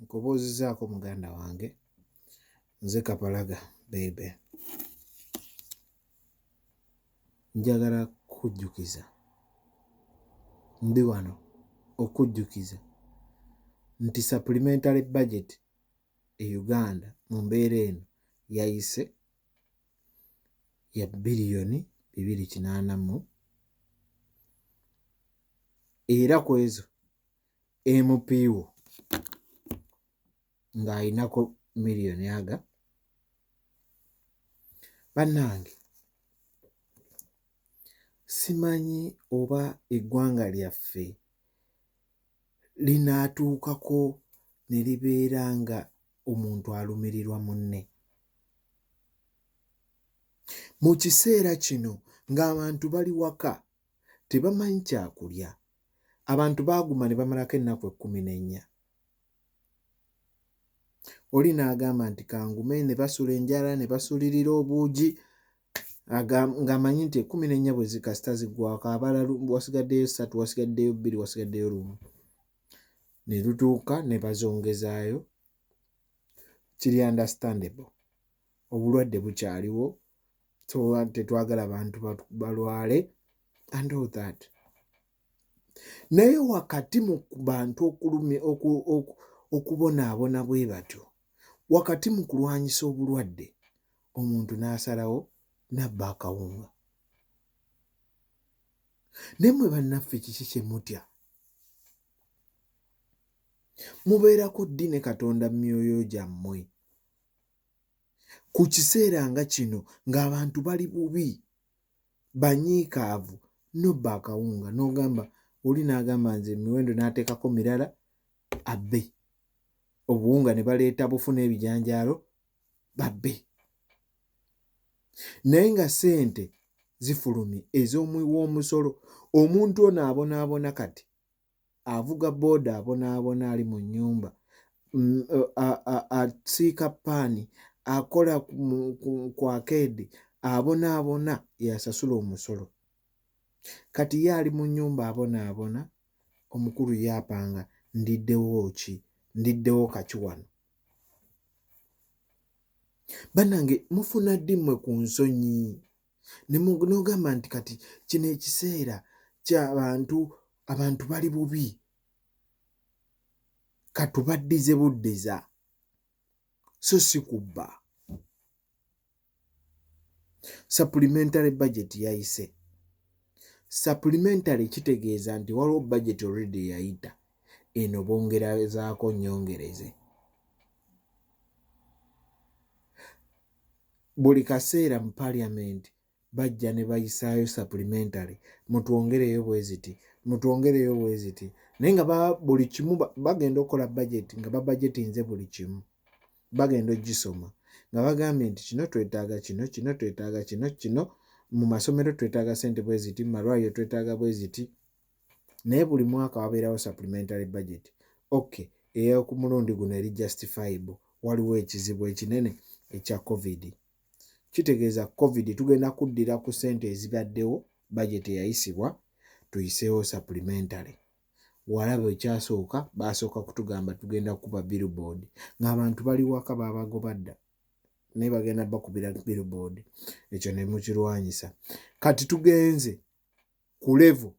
Nkubuuzizaako muganda wange, nze Kapalaga bebe. Njagala kukujjukiza, ndi wano okujjukiza nti supplementary budget e Uganda mu mbeera eno yayise ya biliyoni 280 era ku ezo MP wo ng'alinako miliyoni aga. Bannange, simanyi oba eggwanga lyaffe linaatuukako ne libeera nga omuntu alumirirwa munne. Mu kiseera kino ng'abantu bali waka tebamanyi kyakulya, abantu baaguma ne bamalako ennaku 14. Oli n'agamba nti kangume, ne basula enjala ne basulirira obuugi ng'amanyi nti 14 bwe zikasita ziggwako, abalala wasigaddeyo 3, wasigaddeyo 2, wasigaddeyo 1. Ne lutuuka ne bazongezaayo. Kiri understandable, obulwadde bukyaliwo, tetwagala bantu balwale and all that. Naye wakati mu bantu okubonaabona bwe batyo, wakati mu kulwanyisa obulwadde, omuntu n'asalawo n'abba akawunga. Naye mmwe bannaffe, kiki kye mutya? Mubeerako ddi ne Katonda mu myoyo gyammwe? Ku kiseera nga kino ng'abantu bali bubi, banyiikaavu, nobba akawunga n'ogamba oli n'agamba nze emiwendo n'ateekako mirala abbe obuwunga, ne baleeta bufu n'ebijanjaalo babbe. Naye nga ssente zifulumye ez'omuwi w'omusolo, omuntu ono abonaabona kati avuga booda abonaabona, ali mu nnyumba asiika paani, akola ku akeedi abonaabona, yasasula omusolo. Kati ye ali mu nnyumba abonaabona, omukulu ye apanga ndiddewo ki, ndiddewo kaki wano. Bannange, mufuna ddi mmwe ku nsonyi n'ogamba nti kati kino ekiseera ky'abantu, abantu bali bubi, katubaddize buddiza, so si kubba? Supplementary budget yayise. Supplementary kitegeeza nti waliwo budget already yayita, eno bongerezaako nnyongereze. Buli kaseera mu parliament bajja ne bayisaayo supplementary, mutwongereyo bwe ziti, mutwongereyo bwe ziti, naye nga buli kimu bagenda okukola budget nga babudgetinze buli kimu. Bagenda ogisoma nga bagambye nti kino twetaaga kino, kino twetaaga kino, kino mu masomero twetaaga ssente bwe ziti, mu malwaliro twetaaga bwe ziti. Naye buli mwaka wabeerawo supplementary budget. Okay, ey'oku mulundi guno eri justifiable, waliwo ekizibu ekinene ekya COVID. Kitegeeza COVID tugenda kuddira ku ssente ezibaddewo, budget eyayisibwa, tuyiseewo supplementary. Walaba ekyasooka, baasooka kutugamba tugenda kukuba billboard ng'abantu bali waka, baabagoba dda naye bagenda bakubira billboard, ekyo ne mukirwanyisa. Kati tugenze ku level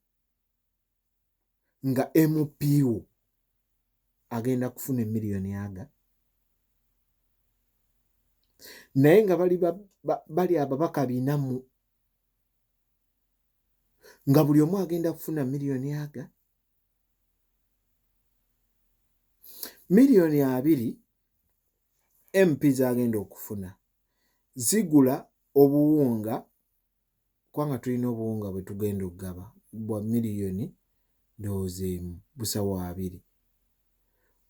nga MP wo agenda kufuna emiliyoni aga, naye nga bali bali ababaka 400 nga buli omu agenda kufuna miliyoni aga miliyoni 20. MP zagenda okufuna zigula obuwunga, kubanga tulina obuwunga bwe tugenda okugaba bwa miliyoni ndowooza 1 busawo 20,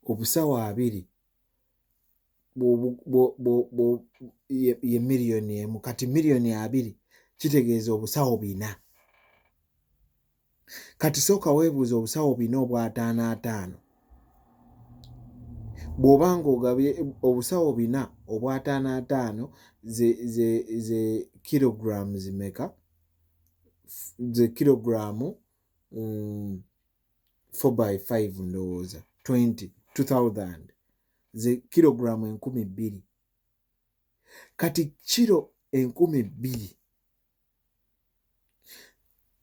obusawo 20 ye miliyoni 1. Kati miliyoni 20 kitegeeza obusawo 400. Kati sooka weebuuza, obusawo 400 obw'ataano ataano, bw'oba ng'ogabye obusawo 400 obw'ataano ataano, ze kilograms meka? Ze kilogrammu 4 by 5, ndowooza 20 2000. Ze kilogulaamu 2000. Kati kiro 2000,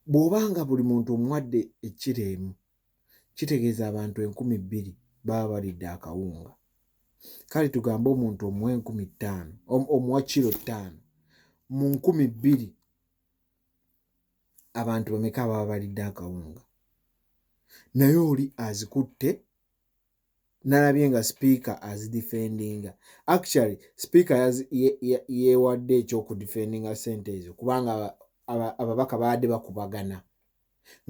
bw'obanga buli muntu omuwadde ekiro emu, kitegeeza abantu 2000 baba balidde akawunga. Kale tugambe omuntu omuwa 5000, omuwa kiro 5 mu 2000, abantu bameka baba balidde akawunga? Naye oli azikutte, nalabye nga sipiika azidefendinga. Actually, sipiika yeewadde ekyokudefendinga sente ezo, kubanga ababaka baadde bakubagana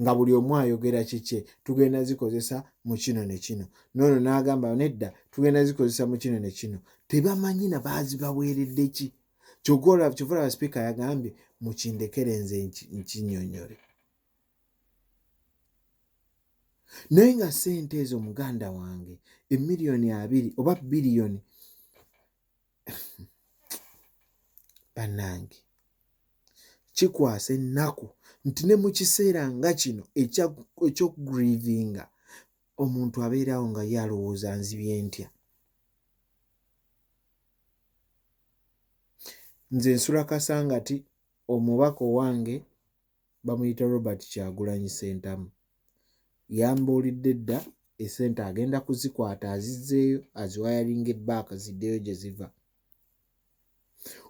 nga buli omu ayogera kikye. Tugenda zikozesa mu kino ne kino, noono n'agamba nedda, tugenda zikozesa mu kino ne kino. Tebamanyi na baazibaweeredde ki. Kyova olaba sipiika yagambye mukindekere nze nkinnyonnyole. Naye nga ssente ezo, muganda wange, emiliyoni 20 oba biliyoni, bannange, kikwasa ennaku nti ne mu kiseera nga kino eky'okugrievinga, omuntu abeerawo nga ye alowooza nzibye ntya. Nze nsula Kasangati. Omubaka owange bamuyita Robert Kyagulanyi Ssentamu. Yambuulidde dda, esente agenda kuzikwata azizzeeyo, aziwayalinga ebbaaka ziddeyo gye ziva.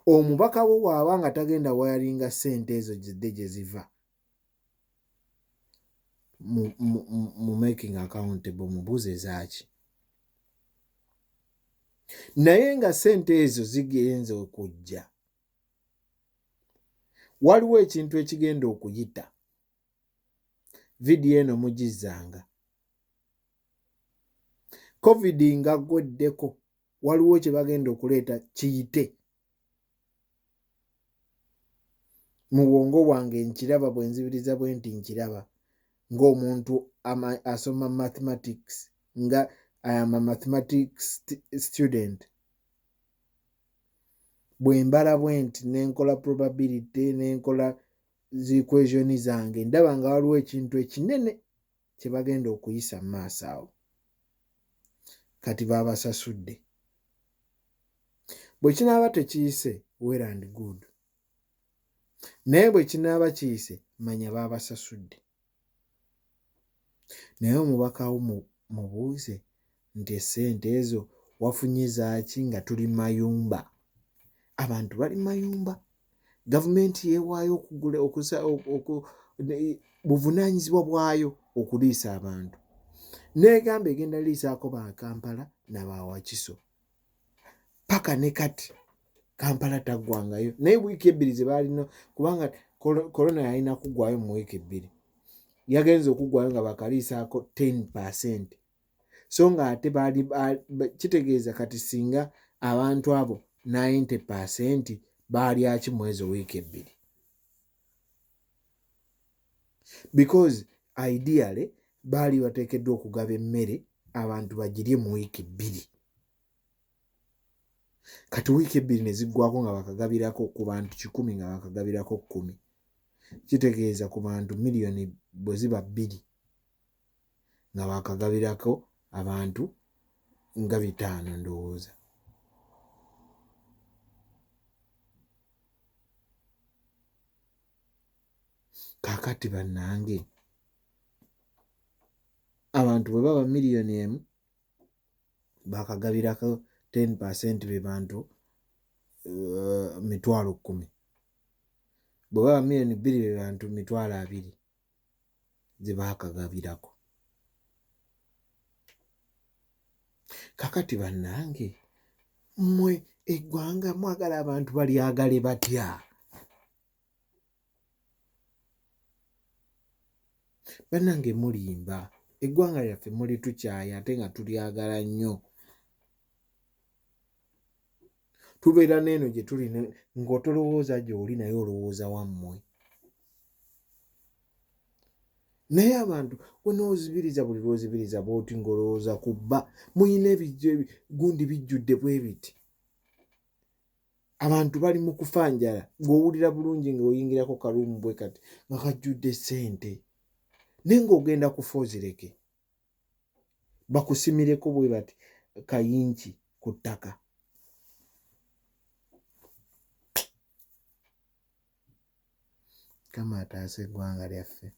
Omubaka wo bw'aba nga tagenda wayalinga ssente ezo zidde gye ziva, mu making accountable, mubuuze zaaki. Naye nga ssente ezo zigenze okujja, waliwo ekintu ekigenda okuyita. Vidiyo eno mugizzanga COVID nga gweddeko, waliwo kye bagenda okuleeta kiyite. Mu bwongo bwange nkiraba, bwe nzibiriza bwe nti nkiraba ng'omuntu asoma mathematics, nga I am a mathematics student. Bwe mbala bwe nti nenkola probability, nenkola zi equation zange, ndaba nga waliwo ekintu ekinene kye bagenda okuyisa mu maaso awo. Kati baabasasudde. Bwe kinaaba tekiyise, well and good, naye bwe kinaaba kiyise, manya baabasasudde. Naye omubaka wo mubuuze nti essente ezo wafunye zaaki nga tuli mayumba, abantu bali mayumba, gavumenti yeewaayo okugula buvunaanyizibwa bwayo okuliisa abantu, n'egamba egenda liisaako ba Kampala nabawakiso paka ne kati Kampala taggwangayo. Naye wiiki 2 ze baalina, kubanga korona yalina kuggwayo mu wiiki 2, yagenze okuggwayo nga bakaliisaako 10%. So nga ate baali kitegeeza kati singa abantu abo 90% baalyaki mu ezo wiiki 2? Because ideally baali bateekeddwa okugaba emmere abantu bagirye mu wiiki 2. Kati wiiki 2 ne ziggwako nga bakagabirako ku bantu 100, nga bakagabirako 10, kitegeeza ku bantu miliyoni bwe ziba 2, nga bakagabirako abantu nga 500 ndowooza. Kaakati bannange, abantu bwe baba miliyoni 1, bakagabirako 10%, be bantu 100,000. Bwe baba miliyoni 2, be bantu 20,000 ze baakagabirako. Kakati bannange, mmwe eggwanga mwagala abantu balyagale batya? Bannange, mulimba. Eggwanga lyaffe muli tukyaya, ate nga tulyagala nnyo. Tubeera n'eno gye tuli ng'otolowooza gy'oli, naye olowooza wammwe. Naye abantu wenaozibiriza, buli lwozibiriza bwoti ng'olowooza ku bba muyina gundi bijjudde bwe biti. Abantu bali mu kufa njala, ng'owulira bulungi ng'oyingirako kaluumu bwe kati nga kajjudde ssente, naye ng'ogenda kufa ozireke bakusimireko bwe bati. kayinki ku ttaka. Mukama ataase eggwanga lyaffe.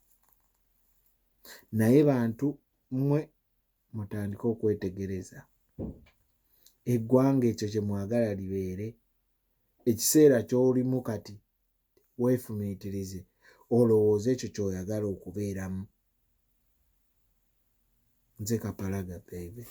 Naye bantu mmwe mutandike okwetegereza eggwanga ekyo kye mwagala libeere. Ekiseera ky'olimu kati weefumiitirize olowooze ekyo ky'oyagala okubeeramu. Nze Kapalaga baby.